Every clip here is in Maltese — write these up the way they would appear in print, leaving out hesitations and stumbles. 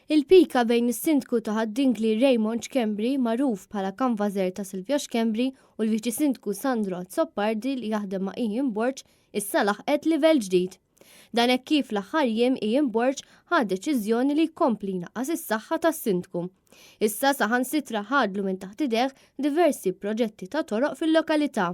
Il-pika bejn is-Sindku ta' Ħad-Dingli Raymond Schembri, magħruf bħala Kanvażer ta' Silvio Schembri, u l-Viċi Sindku Sandro Azzopardi li jaħdem ma' Ian Borg issa laħqet livell ġdid. Dan hekk kif l-aħħar jiem Ian Borg ħa deċiżjoni li jkompli jnaqqas is-saħħa tas-Sindku. Issa saħansitra ħadlu minn taħt idejh diversi proġetti ta' toroq fil-lokalità.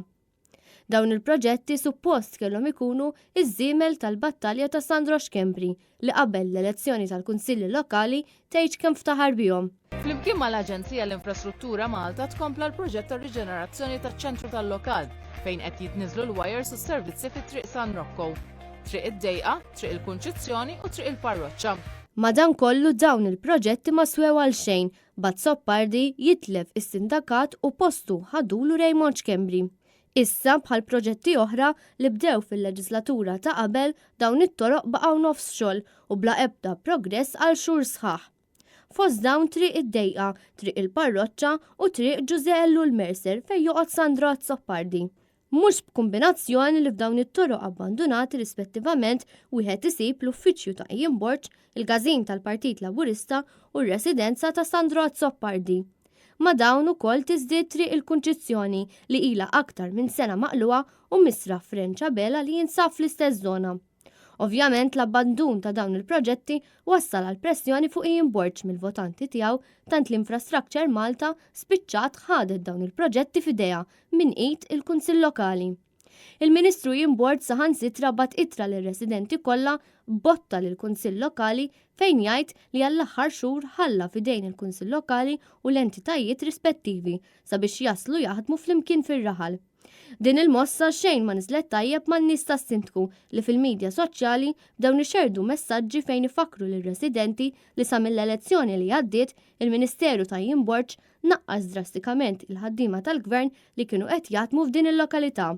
Dawn il-proġetti suppost kellhom ikunu ż-żiemel tal-battalja ta' Sandro Schembri li qabel l-elezzjoni tal-Kunsilli Lokali tgħidx kemm ftaħar bihom. Flimkien mal-Aġenzija l-Infrastruttura Malta tkompla l-proġett tar-riġenerazzjoni taċ-ċentru tal-lokal fejn qed jitniżżlu l-wires u s-servizzi fi Triq San Rocco, Triq id-Dejqa, Triq il-Kunċizzjoni u Triq il-Parroċċa. Madankollu dawn il-proġetti ma swew għal xejn B'Azzopardi jitlef is-sindakat u postu ħadulu Raymond Schembri. Issa, bħal proġetti oħra li bdew fil-leġislatura ta' qabel, dawn it-toroq baqgħu nofs xogħol u bla ebda progress għal xhur sħaħ. Fost dawn Triq id-Dejqa, Triq il-Parroċċa u Triq Ġużè Ellul Mercer fejn joqgħod Sandro Azzopardi. Mhux b'kumbinazzjoni li f'dawn it-toroq abbandunati rispettivament wieħed isib l-uffiċċju ta' Ian Borg, il-każin tal-Partit Laburista u r-residenza ta' Sandro Azzopardi. Ma' dawn ukoll tiżdied Triq il-Kunċizzjoni li ilha aktar minn sena maqlugħa u Misraħ Frenċ Abela li jinsab fl-istess żona. Ovvjament l-abbandun ta' dawn il-proġetti wassal għal pressjoni fuq Ian Borg mill-votanti tiegħu tant li Infrastructure Malta spiċċat ħadet dawn il-proġetti f'idejha minn id il-Kunsill Lokali. Il-Ministru Ian Borg saħansitra bagħat ittra lir-residenti kollha b'botta lill-Kunsill Lokali fejn jgħid li għall-aħħar xhur ħalla f'idejn il-Kunsill Lokali u l-entitajiet rispettivi sabiex jaslu jaħdmu flimkien fir-raħal. Din il-mossa xejn ma niżlet tajjeb man-nies tas-Sindku li fil-midja soċjali bdew nixerrdu messaġġi fejn ifakkru lir-residenti li sa mill-elezzjoni li għaddiet il-Ministeru ta' Ian Borg naqqas drastikament il-ħaddiema tal-Gvern li kienu qed jaħdmu f'din il-lokalità.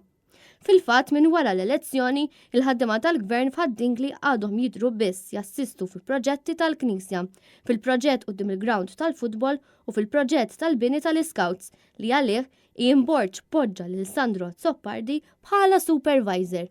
Fil-fatt minn wara l-elezzjoni, il-ħaddiema tal-Gvern f'Ħad-Dingli għadhom jidhru biss jassistu fi proġetti tal-Knisja, fil-proġett quddiem il-grawnd tal-futbol u fil-proġett tal-bini tal-Iscouts li għalih Ian Borg poġġa lil Sandro Azzopardi bħala supervisor.